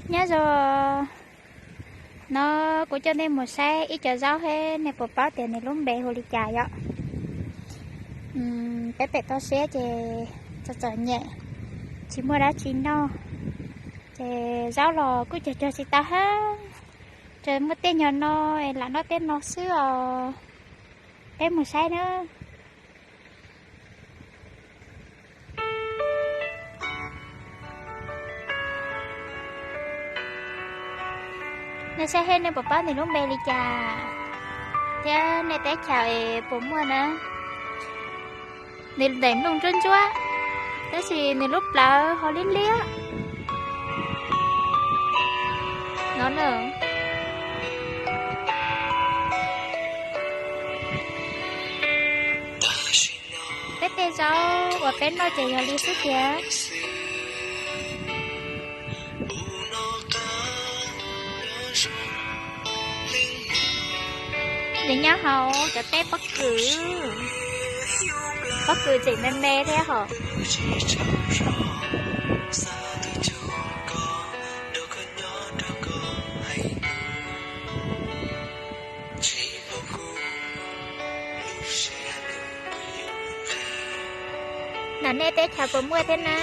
Nyob zoo, no kuv coj nej mus saib ib co zaub seb nej puas paub tias nws lub npe hu li cas yom. Peb pem toj siab ces txom txom nyem, tsis muaj dab tsi noj, ces zaub los kuj cog cog tsis tau hab. Tsuas muaj tej nyuag no, lam noj tej no xwb os. Peb mus saib na. Nej saib seb nej puas paub nws lub npe li cas, thiab nej teb chaws puas muaj na. Nws nteem nplooj ntsuab ntsuab, tab sis nws lub plawv ho liab liab no na. Peb tej zaub uas peb noj ces yog li xwb tiag. Nws nyob hauv cov teb pob kws, pob kws tseem me me thiab hos. Ntawm nej teb chaws puas muaj thiab na?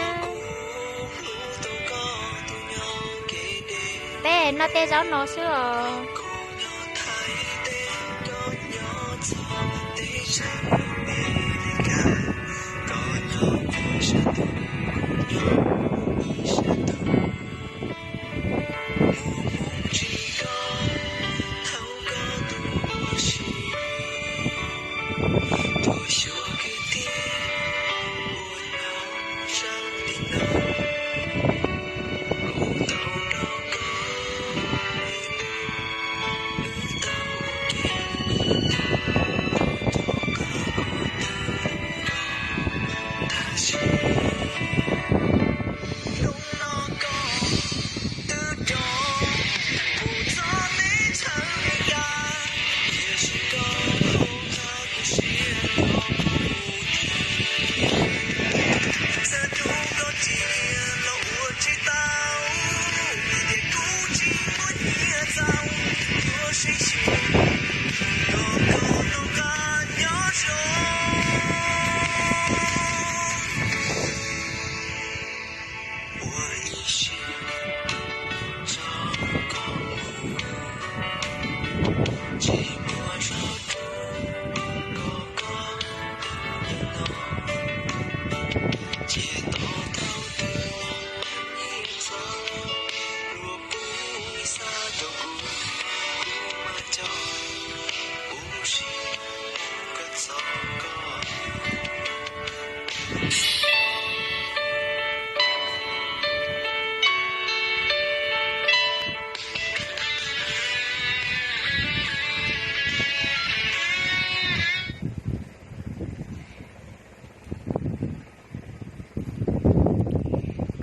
Peb noj tej zaub no xwb os.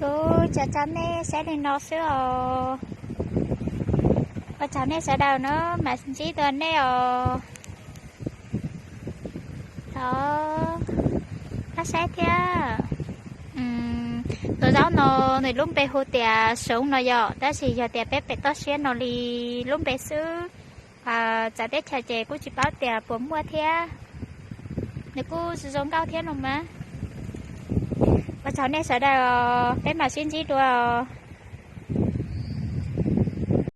Kuv tso tso nej saib li no xwb os. Ua tsaug nej sawv daws na, mam ntsib dua nej os. Thov pab saib thiab. Tus zaub no nws lub npe hu tias soov no yom, tab sis yog tias peb pem toj siab no li lub npe xwb. Txawv teb chaws ces kuj tsis paub tias puas muaj thiab. Nws kuj zoo zoo nkauj thiab no mas. Ua tsaug nej sawv daws os, peb mam sib ntsib dua os.